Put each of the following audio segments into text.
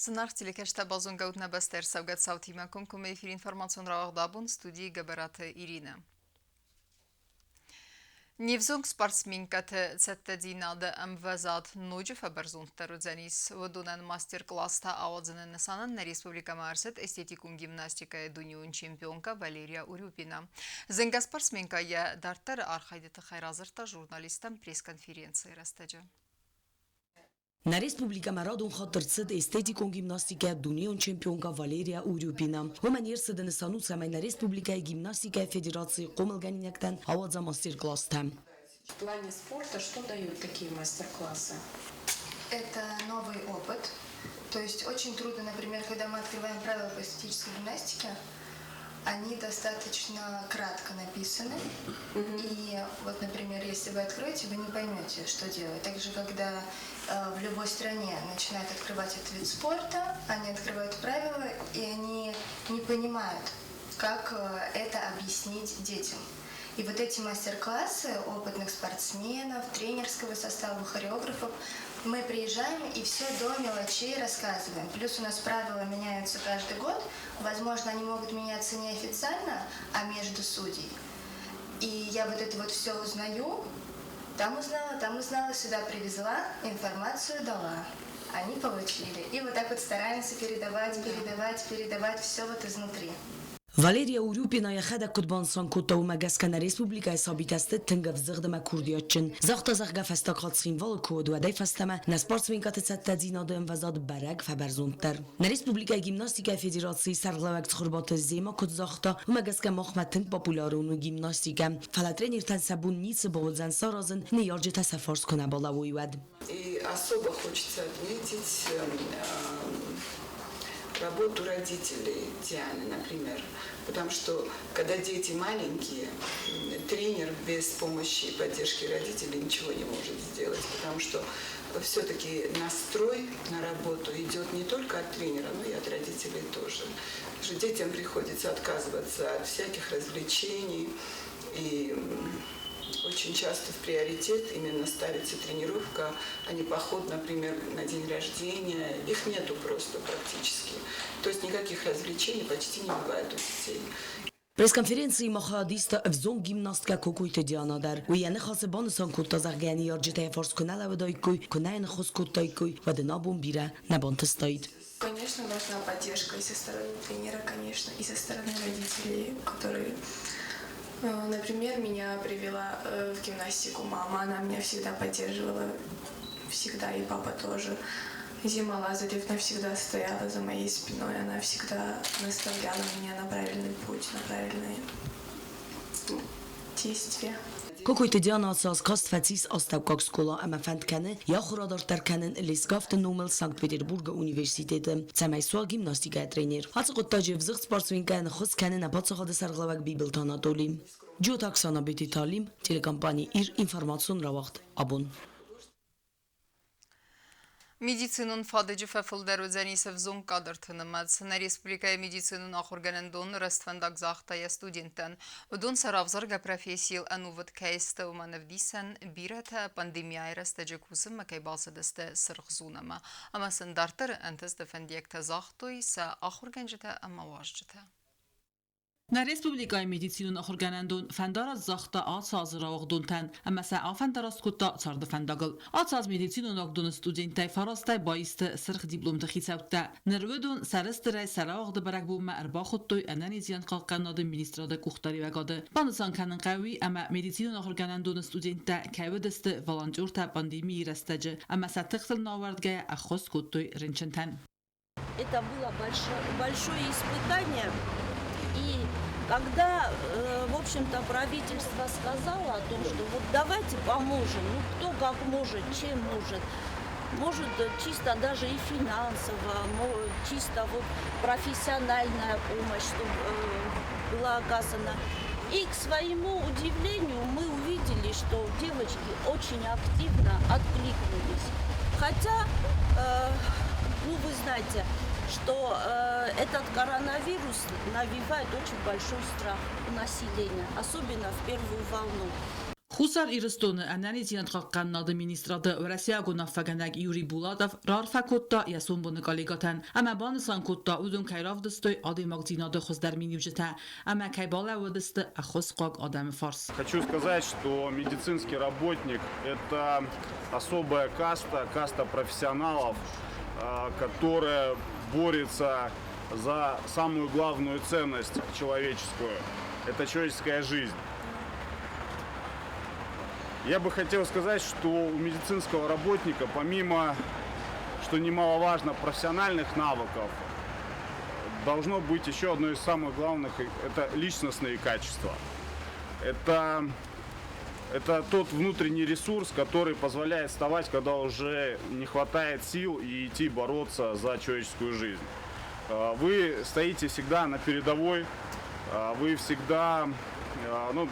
Зынаргъ телекӕсджытӕ, базонгӕ ут нӕ бӕстӕ ӕрцӕугӕ цаутимӕ комкоммӕ эфиры информацион рауагъд абон студийы Гӕбӕраты Иринӕ. Не взонг спортсменкӕты цӕттӕдзинады ӕмвӕзад ноджы фӕбӕрзонддӕр уыдзӕнис. Уыдонӕн мастер-класстӕ ауадзыны нысанӕн нӕ республикӕмӕ ӕрцыд эстетикон гимнастикӕйы дунеон чемпионкӕ Валерия Урюпина. Зынгӕ спортсменкӕ йӕ дарддӕры архайды тыххӕй радзырдта журналисттӕн пресс-конференцийы рӕстӕджы. Нӕ республикӕмӕ радон хатт ӕрцыд эстетикон гимнастикӕ дунеон чемпионкӕ Валерия Урюпина. Уымӕн не рцыды нысан у, цӕмӕй нӕ республикӕйы гимнастикӕйы федерацийы хъомылгӕнинӕгтӕн ауадза мастер-класстӕ. В плане спорта что дают такие мастер-классы? Это новый опыт. То есть очень трудно, например, когда мы открываем правила по эстетической гимнастике, они достаточно кратко написаны. И вот, например, если вы откроете, вы не поймете, что делать. Также, когда в любой стране начинают открывать этот вид спорта, они открывают правила, и они не понимают, как это объяснить детям. И вот эти мастер-классы опытных спортсменов, тренерского состава, хореографов, мы приезжаем и все до мелочей рассказываем. Плюс у нас правила меняются каждый год. Возможно, они могут меняться не официально, а между судей. И я вот это вот все узнаю, там узнала, сюда привезла, информацию дала. Они получили. И вот так вот стараемся передавать, передавать, передавать все вот изнутри. Валерия Урюпина йӕхӕдӕг куыд банысан кодта, уымӕ гӕсгӕ нӕ республикӕйы сабитӕ сты тынг ӕвзыгъд ӕмӕ курдиатджын. Загъта, зӕгъгӕ, фӕстаг хатт Цхинвалы куы уыд, уӕдӕй фӕстӕмӕ нӕ спортсменкӕты цӕттӕдзинады ӕмвӕзад бӕрӕг фӕбӕрзонддӕр. Нӕ республикӕйы гимнастикӕйы федерацийы сӕргълӕууӕг Цхуырбаты Зема куыд загъта, уымӕ гӕсгӕ махмӕ тынг популярон у гимнастикӕ, фӕлӕ тренертӕн сӕ бон ницы бауыдзӕн саразын, ныййарджытӕ сӕ фарс куы нӕ балӕууой, уӕд. И особо хочется отметить работу родителей Дианы, например. Потому что, когда дети маленькие, тренер без помощи и поддержки родителей ничего не может сделать, потому что все-таки настрой на работу идет не только от тренера, но и от родителей тоже. Потому что детям приходится отказываться от всяких развлечений, и очень часто в приоритет именно ставится тренировка, а не поход, например, на день рождения. Их нету просто практически. То есть никаких развлечений почти не бывает у детей. Пресс-конференцийы ма хайад иста ӕвзонг гимнасткӕ Кокойты Диана дӕр. Уый йӕ ныхасы банысан кодта, зӕгъгӕ, ныййарджытӕ йӕ фарс куы нӕ лӕууыдаиккой, куы нӕ йын ӕххуыс кодтаиккой, уӕд ын абон бирӕ нӕ бантыстаид. Конечно, нужна поддержка и со стороны тренера, конечно, и со стороны родителей, которые, например, меня привела в гимнастику мама, она меня всегда поддерживала, всегда, и папа тоже. Зима Лазаревна всегда стояла за моей спиной, она всегда наставляла меня на правильный путь, на правильные действия. Кокойты Диана ацы аз каст фӕцис астӕуккаг скъола ӕмӕ фӕнд кӕны йӕ ахуыр адарддӕр кӕнын Лесгафты номыл Санкт-Петербургы университеты, цӕмӕй суа гимнастикӕйы тренер. Ацы хъуыддаджы ӕвзыгъд спортсменкӕйӕн ӕххуыс кӕны нӕ паддзахады сӕргълӕууӕг Бибылты Анатоли. Джиоты Оксана Бети Талим, телекомпани Ир, информацион рауагъд абон. Медицинон фадыджы фӕфылдӕр уыдзӕнис ӕвзонг кадрты нымӕц. Нӕ республикӕйы медицинон ахуыргӕнӕндон рӕствӕндаг загъта йӕ студенттӕн. Уыдон сӕ равзаргӕ профессийыл ӕнувыд кӕй сты, уымӕн ӕвдисӕн бирӕтӕ пандемияйы рӕстӕджы кусынмӕ кӕй бацыдысты Сырх зонӕмӕ ӕмӕ сын дарддӕры ӕнтысты фӕндиӕгтӕ загътой сӕ ахуыргӕнджытӕ ӕмӕ уазджытӕ. Нӕ республикӕйы медицинон ахуыргӕнӕндон фӕндараст загъта ацы азы рауагъдонтӕн ӕмӕ сӕ афӕндараст кодта царды фӕндагыл. Ацы аз медицинон уагдоны студенттӕй фарастӕй баисты сырх дипломты хицӕуттӕ. Ныр уыдон сӕрыстырӕй сӕ рауагъды бӕрӕгбонмӕ ӕрбахуыдтой ӕнӕниздзинад хъахъхъӕнынады министрады къухдариуӕгады. Банысан кӕнын хъӕуы, ӕмӕ медицинон ахуыргӕнӕндоны студенттӕ кӕй уыдысты волонтертӕ пандемийы рӕстӕджы ӕмӕ сӕ тыхтыл науӕрдгӕйӕ ӕххуыс кодтой рынчынтӕн. Это было большое, большое испытание. И когда, в общем-то, правительство сказало о том, что вот давайте поможем, ну кто как может, чем может, может чисто даже и финансово, чисто вот профессиональная помощь, чтобы была оказана. И к своему удивлению мы увидели, что девочки очень активно откликнулись. Хотя, ну вы знаете, что этот коронавирус навевает очень большой страх у населения, особенно в первую волну. Хуссар Ирыстоны ӕнӕниздзинад хъахъхъӕнынады министрады уӕрӕсейаг уынаффӕгӕнӕг Юрий Булатов раарфӕ кодта йӕ сомбоны коллегӕтӕн ӕмӕ банысан кодта, уыдон кӕй равдыстой адӕймагдзинады хуыздӕр миниуджытӕ ӕмӕ кӕй балӕууыдысты ӕххуысхъуаг адӕмы фарс. Хочу сказать, что медицинский работник – это особая каста, каста профессионалов, которая борется за самую главную ценность человеческую – это человеческая жизнь. Я бы хотел сказать, что у медицинского работника, помимо, что немаловажно, профессиональных навыков, должно быть еще одно из самых главных – это личностные качества. Это тот внутренний ресурс, который позволяет вставать, когда уже не хватает сил, и идти бороться за человеческую жизнь. Вы стоите всегда на передовой, вы всегда, ну,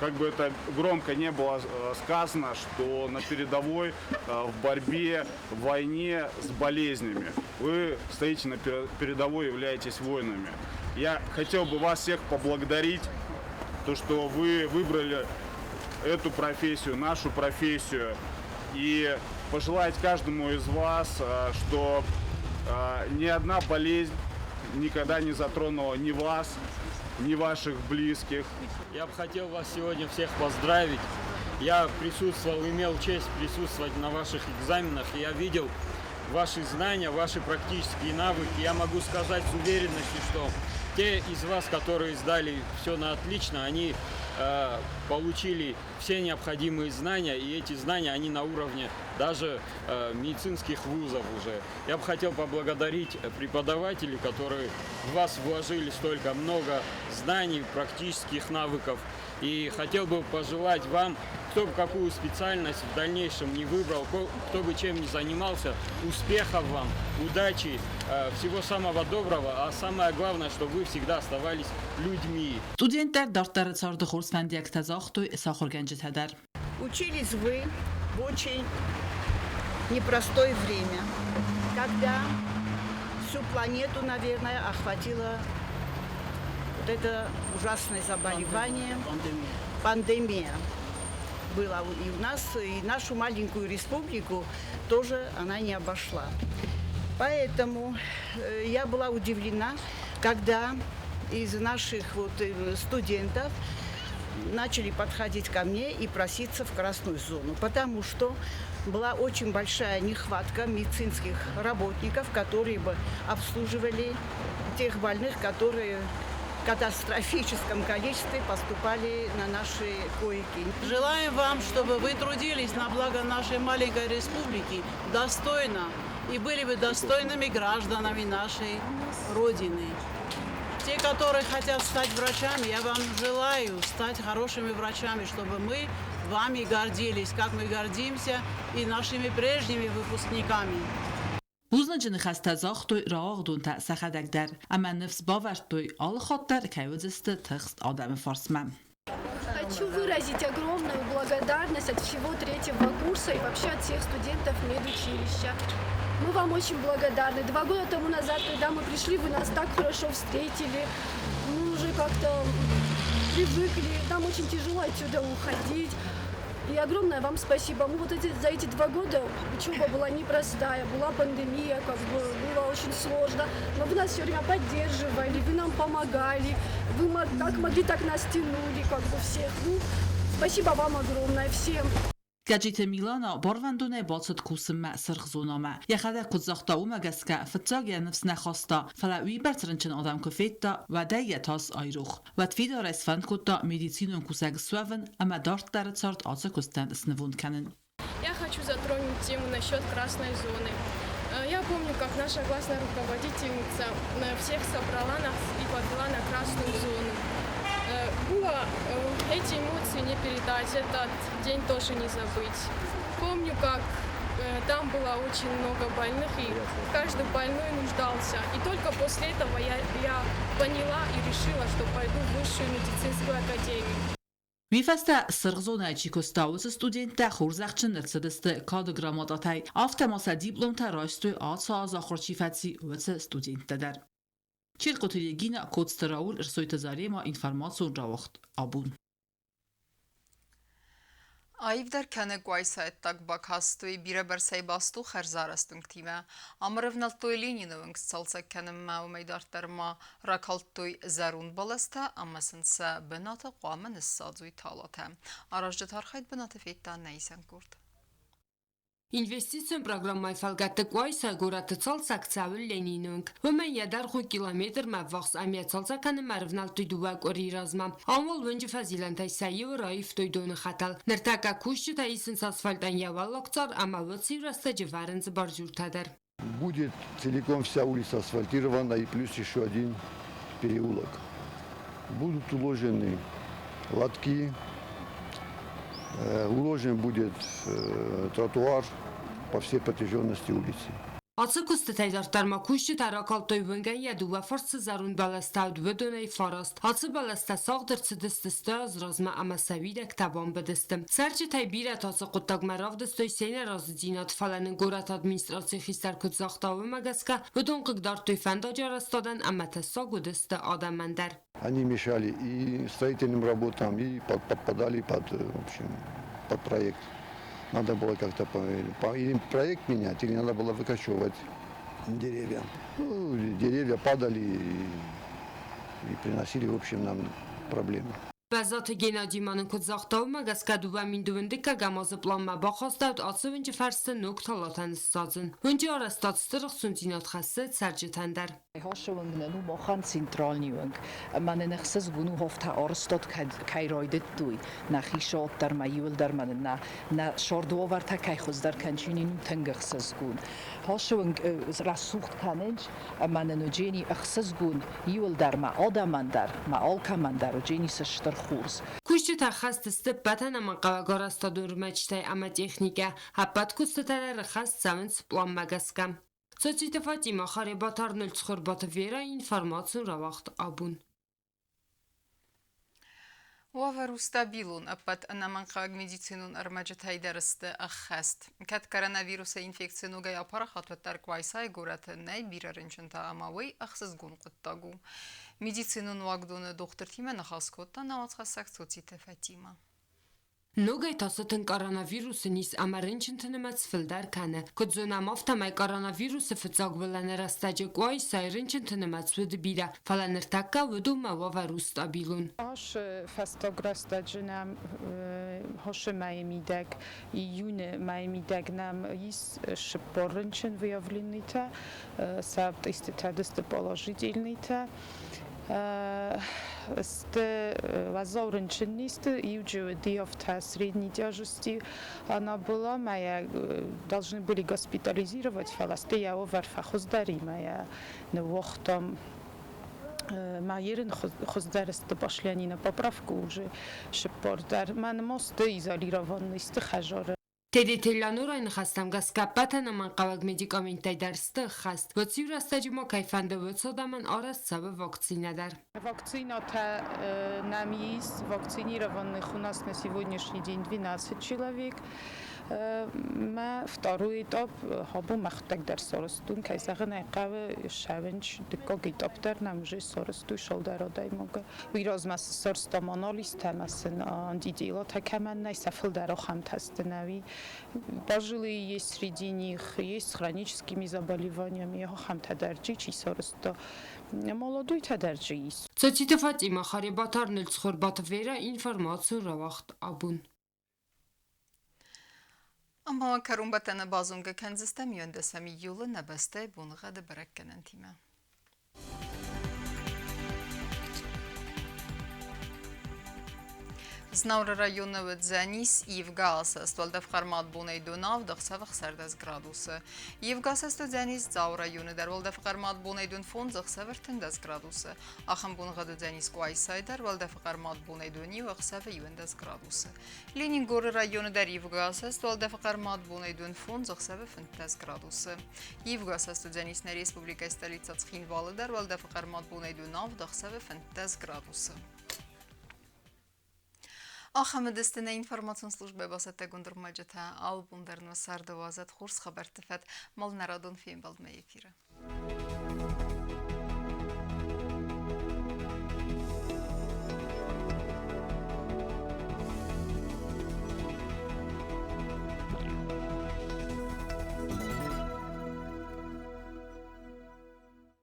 как бы это громко не было сказано, что на передовой в борьбе, в войне с болезнями. Вы стоите на передовой, являетесь воинами. Я хотел бы вас всех поблагодарить, то, что вы выбрали эту профессию, нашу профессию, и пожелать каждому из вас, что ни одна болезнь никогда не затронула ни вас, ни ваших близких. Я бы хотел вас сегодня всех поздравить. Я присутствовал, имел честь присутствовать на ваших экзаменах, и я видел ваши знания, ваши практические навыки. Я могу сказать с уверенностью, что те из вас, которые сдали все на отлично, они получили все необходимые знания, и эти знания, они на уровне даже медицинских вузов уже. Я бы хотел поблагодарить преподавателей, которые в вас вложили столько много знаний, практических навыков. И хотел бы пожелать вам, кто бы какую специальность в дальнейшем не выбрал, кто бы чем ни занимался, успехов вам, удачи, всего самого доброго, а самое главное, чтобы вы всегда оставались людьми. Студенттӕ дарддӕры царды хорз фӕндиӕгтӕ загътой сӕ ахуыргӕнджытӕ дӕр. Учились вы в очень непростое время, когда всю планету, наверное, охватило вот это ужасное заболевание. Пандемия. Пандемия была и у нас, и нашу маленькую республику тоже она не обошла. Поэтому я была удивлена, когда из наших вот студентов начали подходить ко мне и проситься в красную зону, потому что была очень большая нехватка медицинских работников, которые бы обслуживали тех больных, которые в катастрофическом количестве поступали на наши койки. Желаем вам, чтобы вы трудились на благо нашей маленькой республики достойно и были бы достойными гражданами нашей Родины. Те, которые хотят стать врачами, я вам желаю стать хорошими врачами, чтобы мы вами гордились, как мы гордимся и нашими прежними выпускниками. Бузныджы ныхӕстӕ загътой рауагъдонтӕ сӕхӕдӕг дӕр ӕмӕ ныфс бавӕрдтой, алы хатт дӕр кӕй уыдзысты тыхст адӕмы фарсмӕ. Хочу выразить огромную благодарность от всего третьего курса и вообще от всех студентов медучилища. Мы вам очень благодарны. 2 года тому назад, когда мы пришли, вы нас так хорошо встретили. Мы уже как-то привыкли. Нам очень тяжело отсюда уходить. И огромное вам спасибо. Мы вот за эти 2 года учеба была непростая, была пандемия, как бы было очень сложно. Но вы нас все время поддерживали, вы нам помогали, вы как могли, так нас тянули, как бы всех. Ну, спасибо вам огромное всем. Гӕджиты Милана барвӕндонӕй бацыд кусынмӕ сырх зонамӕ. Йӕхӕдӕг куыд загъта, уымӕ гӕсгӕ фыццаг йӕ ныфс нӕ хаста, фӕлӕ уыйбӕрц рынчын адӕм куы федта, уӕд ӕй йӕ тас айрох. Уӕд фидарӕй сфӕнд кодта медицинон кусӕг суӕвын ӕмӕ дарддӕры цард ацы куыстӕн снывонд кӕнын. Я хочу затронуть тему насчет красной зоны. Я помню, как наша классная руководительница всех собрала нас и повела на красную зону. Было эти эмоции не передать, этот день тоже не забыть. Помню, как там было очень много больных, и каждый больной нуждался. И только после этого я поняла и решила, что пойду в высшую медицинскую академию. Уый фӕстӕ сырх зонӕйы чи куыста, уыцы студенттӕ хорзӕхджын ӕрцыдысты кады грамотатӕй, афтӕ ма сӕ дипломтӕ райстой, ацы аз ахуыр чи фӕци, уыцы студенттӕ дӕр. Черкъоты Регина, Коцты Рауль, Ӕрсойты Зарема, информацион рауагъд «Абон». Аивдӕр кӕны Къуайсайы ӕддаг бакастой, бирӕбӕрцӕй баст у хӕрзарӕзт уынгтимӕ. Ам ӕрӕвнӕлдтой Ленины уынг сцалцӕг кӕнынмӕ, уымӕй дарддӕр ма ракалдтой зӕронд бӕлӕстӕ ӕмӕ сын сӕ бынаты хъуамӕ ныссадзой талатӕ. Аразджыты архайд бынаты федта нӕ исӕн къорд. Инвестицион программӕйы фӕлгӕтты Къуайсайы горӕты цалцӕг цӕуы Ленины уынг. Уымӕн йӕ дӕргъ у километрмӕ ӕввахс ӕмӕ йӕ цалцӕг кӕнынмӕ ӕрывнӕлдтой дыууӕ къуырийы размӕ. Ам уал уынджы фӕзилӕнтӕй сӕ иуы раивтой доны хӕтӕл. Ныртӕккӕ кусджытӕ исынц асфальтӕн йӕ уӕллаг цар ӕмӕ уыцы иу рӕстӕджы вӕрынц бордюртӕ дӕр. Будет целиком вся улица асфальтирована и плюс еще один переулок. Будут уложены лотки, уложен будет тротуар по всей протяженности улицы. Ацы куыстытӕй дарддӕр ма кусджытӕ ракалдтой уынгӕн йӕ дыууӕ фарсы зӕронд бӕлӕстӕ уыдонӕй фараст. Ацы бӕлӕстӕ сагъд ӕрцыдысты сты аз размӕ ӕмӕ сӕ уидӕгтӕ бамбыдысты. Цӕрджытӕй бирӕтӕ ацы хъуыддагмӕ равдыстой се нӕразыдзинад, фӕлӕ нын горӕты администрацийы хистӕр куыд загъта, уымӕ гӕсгӕ уыдон хъыгдардтой фӕндаджы арӕзтадӕн ӕмӕ тӕссаг уыдысты адӕмӕн дӕр. Они мешали и строительным работам, и подпадали под, в общем, под проект. Надо было как-то или проект менять, или надо было выкорчевывать деревья. Ну, деревья падали и приносили, в общем, нам проблемы. Бӕззаты Геннади ма нын куыд загъта, уымӕ гӕсгӕ 2012 азы пъланмӕ бахастӕуыд ацы уынджы фӕрсты ног талатӕ ныссадзын. Уынджы арӕзтад стыр ӕхцондзинад хӕссы цӕрджытӕн дӕр. Хосуынг нын у махӕн центральный уынг. Ӕмӕ нын ӕхсызгон у афтӕ арӕзтад кӕй райдыдтой. Нӕхи сад дӕр ма иуылдӕр ма нын нӕ сӕрды уавӕртӕ кӕй хуыздӕр кӕнын, нын у тынг ӕхсызгон. Хосуынг рӕсугъд кӕнынц ӕмӕ нын уыджени ӕхсызгон иуылдӕр ма адӕмӕн дӕр, ма алкӕмӕн дӕр уыджени цы стыр хорз. Кусджытӕ хӕст сты ӕппӕтӕн ӕнӕмӕнгхъӕуӕг арӕзтадон ӕрмӕджытӕй ӕмӕ техникӕ. Ӕппӕт куыстытӕ дӕр ӕххӕст цӕуынц пъланмӕ гӕсгӕ. Цоциты Фатимӕ, Харебаты Арнольд, Цхуырбаты Вера, информацион рауагъд абон. Уавӕр у стабилон, ӕппӕт ӕнӕмӕнгхъӕуӕг медицинон ӕрмӕджытӕй дӕр сты ӕххӕст. Кӕд коронавирусы инфекци ногӕй апарахат, уӕддӕр Къуайсайы горӕты нӕй бирӕ рынчынтӕ ӕмӕ уый ӕхсызгон хъуыддаг у. Медицинон уагдоны дохтыртимӕ ныхас кодта нӕ уацхӕссӕг Цоциты Фатимӕ. Ногӕй та сытынг коронавирусы низ ӕмӕ рынчынты нымӕц фылдӕр кӕны. Куыд зонӕм, афтӕмӕй коронавирусы фыццаг уылӕны рӕстӕджы Къуайсайы рынчынты нымӕц уыд бирӕ, фӕлӕ ныртӕккӕ уыдонмӕ уавӕр у стабилон. Ас фӕстаг рӕстӕджы нӕм хосы мӕйы мидӕг, июны мӕйы мидӕг нӕм ис 40 рынчын выявленныйтӕ, сӕ тестытӕ сты положительныйтӕ. Сты уӕззау рынчын низты, иуджы диафтӕ средней тяжести она была, мӕ должны были госпитализировать, фӕлӕ сты йӕ уавӕр фӕхуыздӕр и мӕ ныууагътам. Мӕ ерын хуыздӕр сты пошли они на поправку уже 40 дӕр. Мӕ нымӕцты изолированный сты хӕдзары. Тедеты Леонорайы ныхӕстӕм гӕсгӕ ӕппӕт ӕнӕмӕнгхъӕуӕг медикаменттӕй дӕр сты ӕххӕст. Уыцы иу рӕстӕджы ма кӕй фӕнды, уыцы адӕмӕн арӕзт цӕуы вакцинӕ дӕр. Вакцинатӕ нӕм есть, вакцинированных у нас на сегодняшний день 12 человек. Мӕ второй этап абон мӕхӕдӕг дӕр сарӕзтон, кӕй зӕгъын ӕй хъӕуы, ссӕуынц дыккаг этап дӕр нӕм уже сарӕзтой цалдӕр адӕймагы. Уый размӕ цы сарӕзтам анализтӕ ӕмӕ сын антителатӕ кӕмӕн нӕй, сӕ фылдӕр ахӕмтӕ сты нӕуи. Пожилые есть среди них, есть с хроническими заболеваниями, ахӕмтӕ дӕр чи сарӕзта. Молодойтӕ дӕр дзы ис. Цоциты Фатимӕ, Харебаты Арнольд, Цхуырбаты Вера, информацион рауагъд абон. Ӕмӕ кӕронбӕттӕны базонгӕ кӕндзыстӕм 11 июлы нӕ бӕстӕйы боныгъӕды бӕрӕггӕнӕнтимӕ. Знауыры районы уыдзӕнис ивгӕ асӕст, уӕлдӕф хъӕрмад бонӕй донавд, ӕхсӕвы 16 градусы. Ивгӕ асӕст уыдзӕнис Дзауы районы дӕр, уӕлдӕф хъӕрмад бонӕй дон 5, ӕхсӕвы 13 градусы. Ахӕм боныгъӕд уыдзӕнис Къуайсайы дӕр, уӕлдӕфы хъӕрмад бонӕй дон иу, ӕхсӕвы 11 градусы. Ленингоры районы дӕр ивгӕ асӕст, уӕлдӕфы хъӕрмад бонӕй дон 5, ӕхсӕвы 15 градусы. Ивгӕ асӕст уыдзӕнис нӕ республикӕйы столицӕ Цхинвалы дӕр, уӕлдӕфы хъӕрмад бонӕй дон 7, ӕхсӕвы 15 градусы. Ахӕм уыдысты нӕ информацион службӕйы бацӕттӕгонд ӕрмӕджытӕ. Алы бон дӕр нӕ царды уадзӕд хорз хабӕртты фӕд. Малнӕрадон фембӕлдмӕ эфиры.